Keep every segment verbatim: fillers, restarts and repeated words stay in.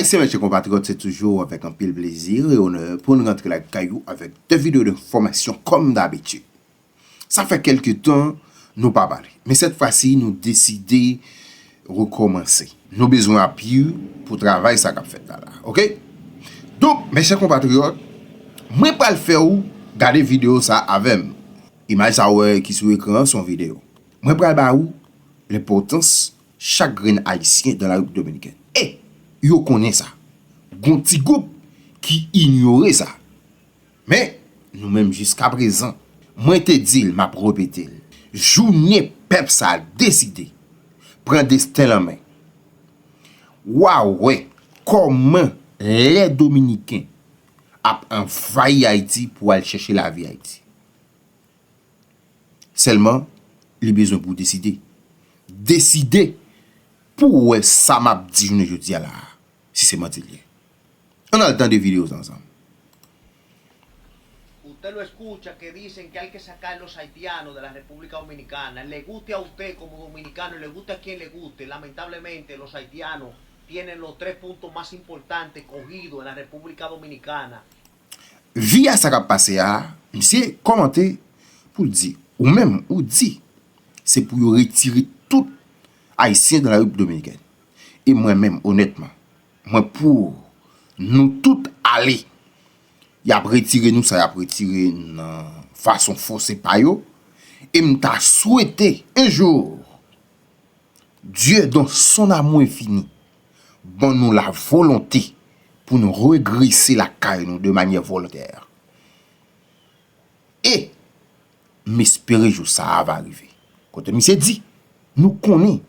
Mesye, mesye konpatriyòt, se toujou avèk anpil plezi e onè pou n rantre lakay ou avèk de videyo de enfòmasyon kòm dabitid. Sa fè kèlke tan nou pa pale, men sèt fwa si nou deside rekòmanse. Nou bezwen apui pou travay sa k ap fèt la la, oke? Donk, mesye konpatriyòt, mwen pral fè ou gade videyo sa avè m. Imaj sa ou wè ki sou ekran an se yon videyo. Mwen pral ba ou lenpòtans chak grenn Ayisyen dan la Repiblik Dominikèn. E yo konnen sa. Gon ti gwoup ki inyore sa. Men, nou menm jiskaprezan, mwen te di l, m ap repete l, jounen pèp sa a deside pran desten l an men, w a wè kòman lè Dominiken ap anvayi Ayiti pou al chèche lavi Ayiti. Sèlman, li bezwen pou w deside. Deside pou w wè sa m ap di jounen jodi a la a, si se manti l ye. Ann al tande videyo sa ansanm. Usted lo escucha que dicen que hay que sacar los haitianos de la República Dominicana. Le guste a usted como dominicano, le guste a quien le guste, lamentablemente los haitianos tienen los tres puntos más importantes cogidos en la República Dominicana. Via sa k ap pase a, misye kòmante pou l di, ou menm, ou di, se pou yo retire tout Ayisyen dan la Repiblik Dominikèn. E mwen menm, onètman, mwen pou nou tout ale. Y ap retire nou sa y ap retire nan fason fòse pa yo. E m ta swete, un jour, Dieu, dans son amour infini, ban nou la volonte pou nou regrese lakay nou de manyè volontè. E m espere jou sa a va rive. Kote misye di, nou konnen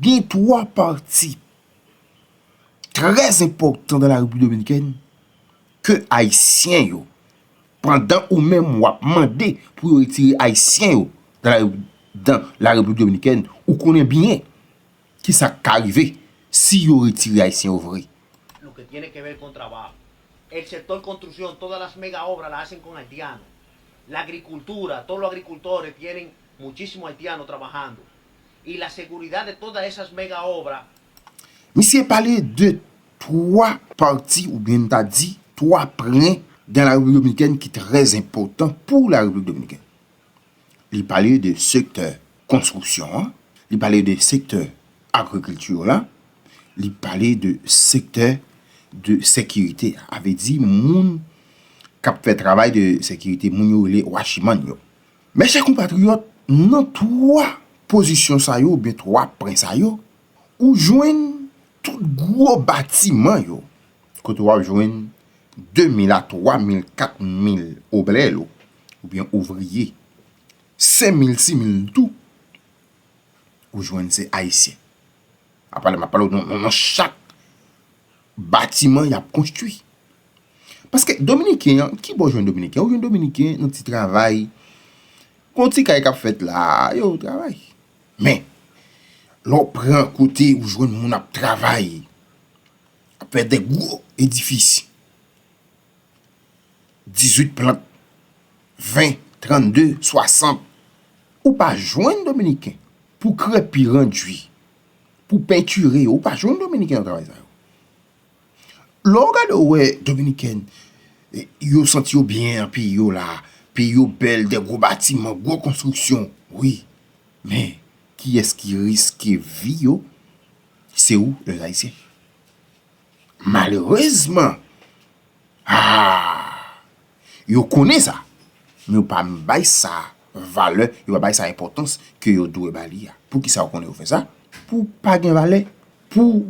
gen twa pati trè enpòtan dan la Repiblik Dominikèn ke Ayisyen yo, pandan ou menm w ap mande pou yo retire Ayisyen yo dan la, dan la Repiblik Dominikèn, ou konnen byen kisa k ka rive si yo retire Ayisyen yo vre. Lo que tiene que ver con trabajo. El sector construcción, todas las mega obras las hacen con haitianos. La agricultura, todos los agricultores tienen muchísimos haitianos trabajando. Y la seguridad de todas esas mega obras. Misye pale de twa pati oubyen n ta di twa pwen dan la Repiblik Dominikèn ki trè enpòtan pou la Repiblik Dominikèn. Li pale de sektè konstriksyon an, li pale de sektè agrikilti la, li pale de sektè de sekirite a, vle di moun k ap fè travay de sekirite, moun yo rele wachimann yo. Mes chers compatriotes, nan twa pozisyon sa yo oubyen twa pwen sa yo, ou jwenn tout gwo batiman yo, kote w ap jwenn de mil a twa mil, kat mil obrero oubyen ouvriye, senk mil, sis mil tou, ou jwenn se Ayisyen. Apa m ap pale w nan, nan, nan chak batiman y ap konstwi. Paske Dominiken an, ki bò w jwenn Dominiken? Ou jwenn Dominiken nan ti travay. Gon ti kay k ap fèt la, yo travay. Men, lè w pran kote ou jwenn moun ap travay, ap fè de gwo edifis, dizuit plant, ven, trannde, swasant, ou pa jwenn Dominiken pou krepi randui, pou pentire yo, ou pa jwenn Dominiken nan travay sa yo. Lè w gade w wè Dominiken, eh, yo santi yo byen nan peyi yo la, peyi yo bèl, de gwo batiman, gwo konstriksyon, wi. Men, kiyès ki riske vi yo? Se ou, lèzayisyen. Malerezman, ah, yo konnen sa, men yo pa bay sa valè, yo pa bay sa enpòtans ke yo dwe ba li a. Poukisa w konnen yo fè sa? Pou w pa gen valè, pou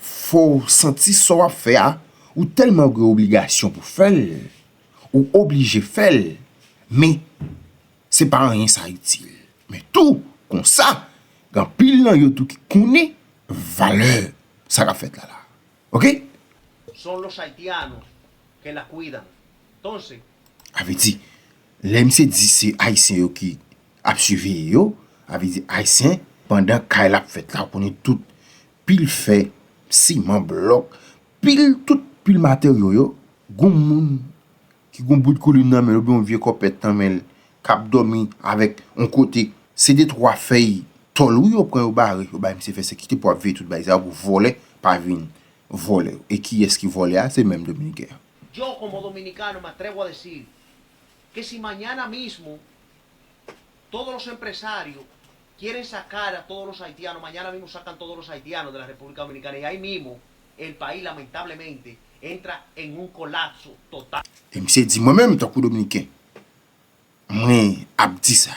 fè w santi sa w ap fè a, ou tèlman gen obligasyon pou fè l, ou oblije fè l, men se pa anyen sa itil. Men tou, konsa, gen anpil nan yo tou ki konnen valè sa k ap fèt la la. Oke? Son los haitianos que la cuidan. Entonces, Sa vle di, lè misye di se Ayisyen yo ki ap siveye yo, sa vle di Ayisyen, pandan kay la ap fèt la, ou konnen tout pil fè, siman, blòk, pil, tout pil materyo yo, gon moun ki gon bout kolin nan men l oubyen yon vye kòpèt nan men l, k ap dòmi avèk yon kote, se de twa fèy tòl wi yo pran yo bare, yo bay misye fè sekirite pou ap veye tout bagay sa yo pou vòlè pa vin vòlè yo. E kiyès ki vòlè a? Se menm Dominiken an. Yo como dominicano me atrevo a decir que si mañana mismo todos los empresarios quieren sacar a todos los haitianos, mañana mismo sacan todos los haitianos de la República Dominicana y ahí mismo el país lamentablemente entra en un colapso total. E misye di, mwen menm, tankou Dominiken, mwen ap di sa.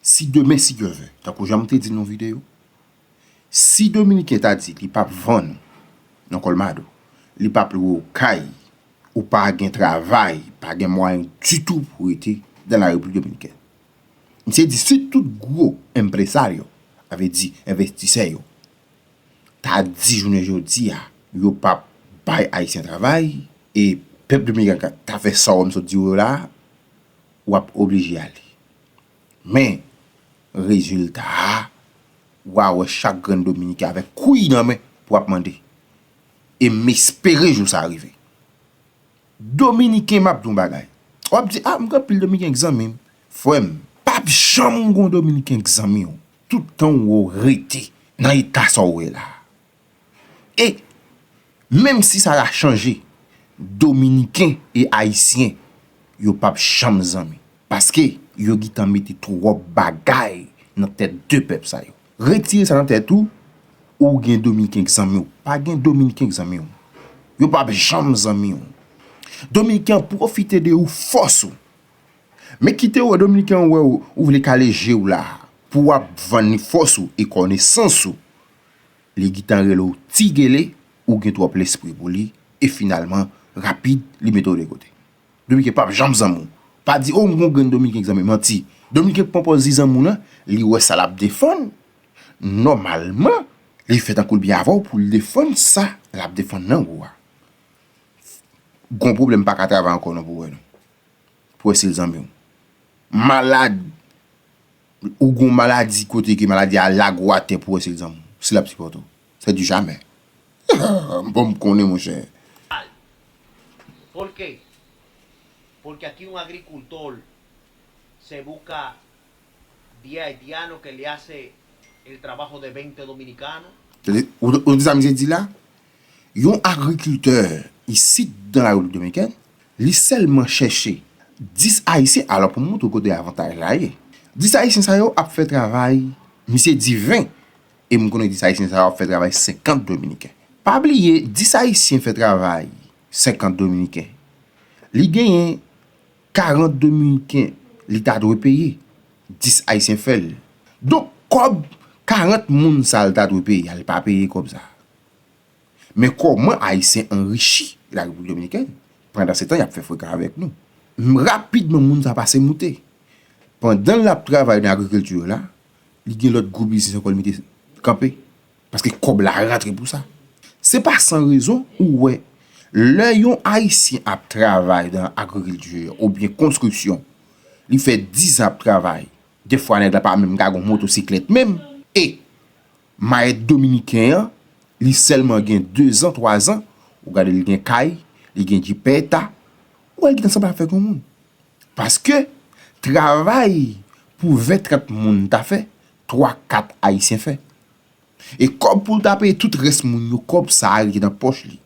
Si demen, si Dye vle, tankou jan m te di nan yon videyo, si Dominiken ta di li p ap vann nan Colmado, li p ap lwe w kay, ou pa gen travay, pa gen mwayen ditou pou w rete dans la République Dominicaine. Misye di si tout gwo empresario, sa vle di envestisè yo, ta di jounen jodi a, yo p ap bay Ayisyen travay, e pèp dominiken an ta fè sa w wè m sot di w yo la a, w ap oblije ale. Men, rezilta a, w a wè chak grenn Dominiken avèk kouy nan men pou w ap mande. E m espere jou sa a rive. Dominiken, m ap di w yon bagay. W ap di, a, m gen anpil Dominiken k zanmi m. Frè m, p ap janm gen yon Dominiken k zanmi w. Tout tan w rete nan eta sa w ye la. E, menm si sa ta chanje, Dominiken e Ayisyen, yo p ap janm zanmi. Paske yo gentan mete twòp bagay nan tèt de pèp sa yo. Retire sa nan tèt ou, ou gen Dominiken k zanmi w. Pa gen Dominiken k zanmi w. Yo p ap janm zanmi w. Dominiken an pwofite de ou, fòs ou. Men kite w wè Dominiken an wè ou, ou vle kale je w la a, pou w ap vann li fòs ou e konesans ou. Li gentan rele w ti gele, ou gen twòp lespri pou li, e finalman, rapid, li mete w de kote. Dominiken p ap janm zanmi w. Pa di, o, m gen yon grenn Dominiken k zanmi m, manti. Dominiken k pran pòz li zanmi w lan, li wè sa l ap defann, nòmalman, li fè tankou l byen avè w pou l defann sa l ap defann nan ou a. Gon pwoblèm, pa ka travay ankò non pou wè non. Pou wè si l zanmi w. Malad, ou gon maladi kote ke maladi a lage w atè pou wè si l zanmi w, si l ap sipòte w. C'est du jamais. Bon, m konnen, monchè. ¿Por qué? Porque aquí un agricultor se busca diez haitianos que le hace el trabajo de veinte dominicanos. Ou, ou di sa misye di la? Yon agrikiltè isit dan la Repiblik Dominikèn, li sèlman chèche dis Ayisyen, alò pou m montre w kote avantaj la ye. Dis Ayisyen sa yo ap fè travay, misye di ven, e m konnen dis Ayisyen sa yo ap fè travay senkant Dominiken. Pa bliye, dis Ayisyen fè travay senkant Dominiken. Li genyen karant Dominiken li ta dwe peye, dis Ayisyen fè l. Donk, kòb karant moun sa l ta dwe peye a, li pa peye kòb sa. Men kòman Ayisyen anrichi la Repiblik Dominikèn? Pandan se tan, y ap fè frekan avèk nou. M, rapidman, moun sa pase moute. Pandan l ap travay nan agrikilti yo la, li gen lòt gwo biznis ankò l mete kanpe. Paske kòb la rantre pou sa. Se pa san rezon ou wè, lè yon Ayisyen ap travay nan agrikilti oubyen konstriksyon, li fè dizan ap travay, defwa nèg la pa menm ka gon motosiklèt menm, e mayèt dominiken an, li sèlman gen dezan, twazan, ou gade li gen kay, li gen jipèta, ou wè l gentan sanble avèk yon moun. Paske travay pou ven, trant moun ta fè, twa, kat Ayisyen fè. E kòb pou l ta peye tout rès moun yo, kòb sa a rete nan pòch li.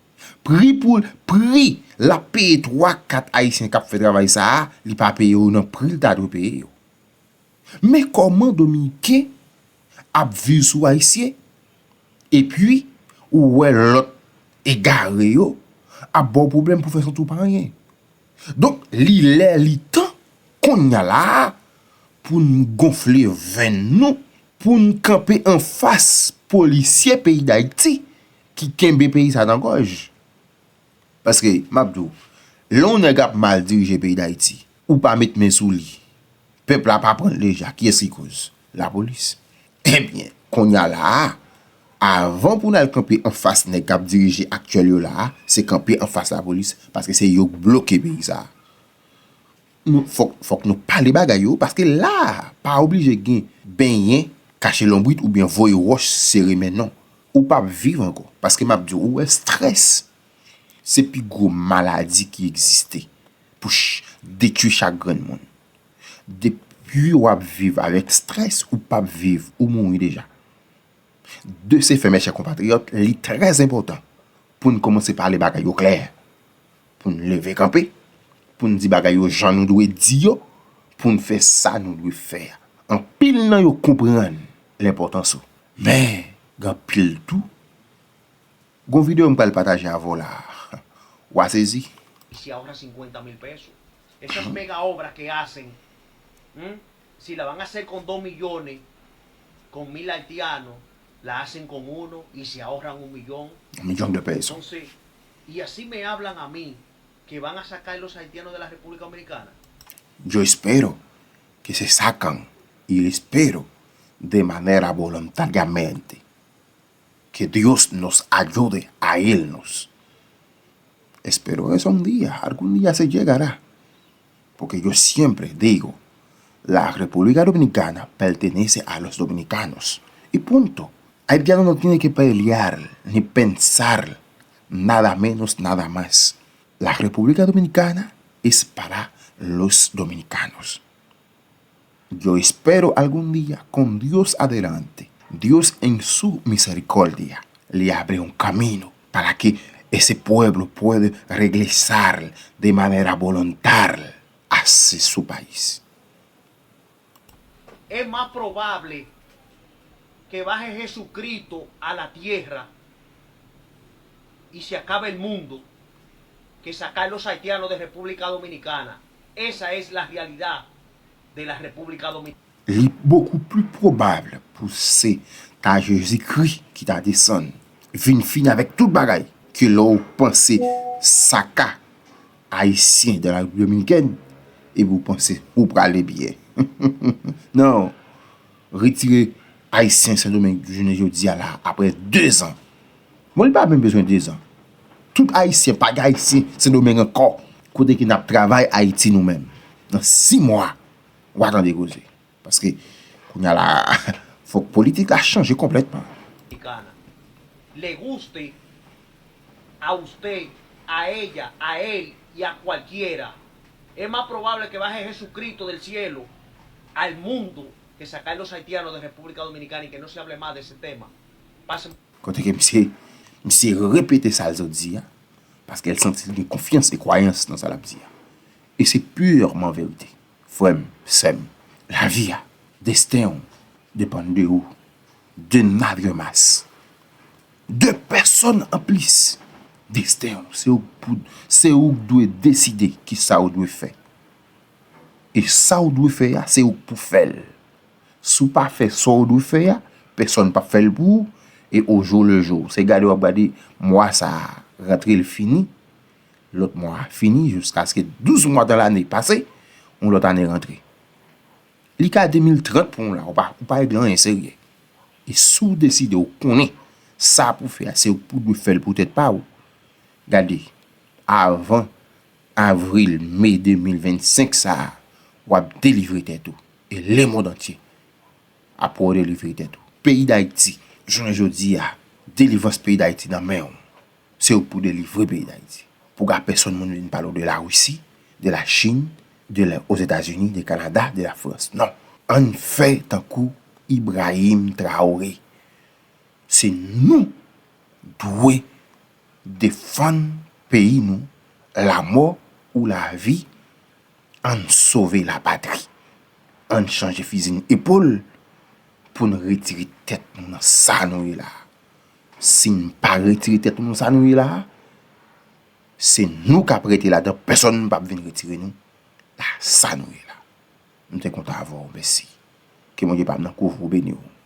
Pri pou l, pri l ap peye twa, kat Ayisyen k ap fè travay sa a, li pa peye yo nan pri l ta dwe peye yo. Men kòman Dominiken ap viv sou Ayisyen, epi ou wè lòt egare yo ap ba w pwoblèm pou fè santi w pa anyen. Donk, li lè, li tan, kounye a la a, pou n gonfle venn nou, pou n kanpe anfas polisye peyi Dayiti ki kenbe peyi sa nan gòj. Paske, m ap di w, lè yon nèg ap mal dirije peyi Dayiti, ou pa met men sou li, pèp la pa pran l deja, kiyès ki koz? Lapolis. Ebyen, kounye a la a, avan pou n al kanpe anfas nèg k ap dirije aktyèl yo la a, se kanpe anfas lapolis, paske se yo k bloke peyi sa a. Nou, fòk, fòk nou pale bagay yo, paske la a, pa oblije gen benyen, kache lonbrit oubyen voye wòch sere men non. Ou p ap viv ankò. Paske m ap di w, ou wè, estrès se pi gwo maladi ki egziste pou ch-, detwi chak grenn moun. Depi w ap viv avèk estrès, ou p ap viv, ou mouri deja. De se fè, mes chers compatriotes, li trè enpòtan pou n kòmanse pale bagay yo klè, pou n leve kanpe, pou n di bagay yo jan nou dwe di yo, pou n fè sa nou dwe fè a. Anpil nan yo konprann lenpòtans ou. Men, gen anpil tou. Gon videyo m pral pataje avè w la. W a sezi. Y se ahorra cincuenta mil pesos. Esas mega obras que hacen, ¿m? Si la van a hacer con dos millones, con mil haitianos, la hacen con uno y se ahorran un millón. Un millón de pesos. Entonces, y así me hablan a mí, que van a sacar los haitianos de la República Dominicana. Yo espero que se sacan y espero de manera voluntariamente que Dios nos ayude a irnos. Espero eso un día, algún día se llegará. Porque yo siempre digo, la República Dominicana pertenece a los dominicanos. Y punto. Haitiano no tiene que pelear ni pensar nada menos, nada más. La República Dominicana es para los dominicanos. Yo espero algún día, con Dios adelante, Dios en su misericordia le abre un camino para que ese pueblo pueda regresar de manera voluntaria a su país. Es más probable que baje Jesucristo a la tierra y se acabe el mundo que sacar los haitianos de República Dominicana. Esa es la realidad de la República Dominicana. Li bokou pli pwobab pou se ta Jezikri ki ta desann, vin fini avèk tout bagay, ke lè w panse saka Ayisyen de la Repiblik Dominikèn, epi w panse ou prale byen. Non, retire Ayisyen Sendomeng jounen jodi a la, apre de zan. Bon, li pa menm bezwen de zan. Tout Ayisyen, pa gen Ayisyen Sendomeng ankò. Kote ke n ap travay Ayiti nou menm. Nan sis mwa, w a tande koze. Paske, kounye a la, fòk politik la chanje konplètman. Dominicana. Le guste a usted, a ella, a él y a cualquiera, es más probable que baje Jesucristo del cielo al mundo que sacar los haitianos de República Dominicana y que no se hable más de ese tema. Pasen Kote ke misye, misye repete sa l sot di a, paske l santi l gen konfyans e kwayans nan sa l ap di a. E se pirman verite. Frè m, sè m, lavi a, desten w depann de ou, de Navyonmas, de pèsonn anplis. Desten w, se ou k pou, se ou k dwe deside kisa ou dwe fè. E sa ou dwe fè a, se ou k pou fè l. Si w pa fè sa w dwe fè a, pèsonn p ap fè l pou ou, e au jour le jour. Se gade w ap gade mwa sa a rantre l fini, lòt mwa a fini, jiskaske douz mwa dan lane pase, yon lòt ane rantre. Li ka de mil trant pou w la, ou pa, ou pa regle anyen serye. E si w deside w konnen sa pou fè a, se ou k pou dwe fè l pou tèt pa w. Gade, avan avril, me de mil vennsenk sa a, w ap delivre tèt ou. E lemonn antye ap wè w delivre tèt ou. Peyi Dayiti, jounen jodi a, delivrans peyi Dayiti nan men w. Se ou k pou delivre peyi Dayiti. Pou ka pèsonn moun vin pale w de Larisi, de Lachin, de la, Ozetazini, de Kanada, de Lafrans. Non. Ann fè tankou Ibrahim Traoré. Se nou dwe defann peyi nou, lamò ou lavi, ann sove lapatri. Ann chanje fizi n epòl pou n retire tèt nou nan sa nou ye la a. Si n pa retire tèt nou nan sa nou ye la a, se nou k ap rete ladan, pèsonn p ap vin retire nou nan sa nou ye la. M te kontan avè w, mèsi. Ke Bondye pa m nan kouvri w, beni w.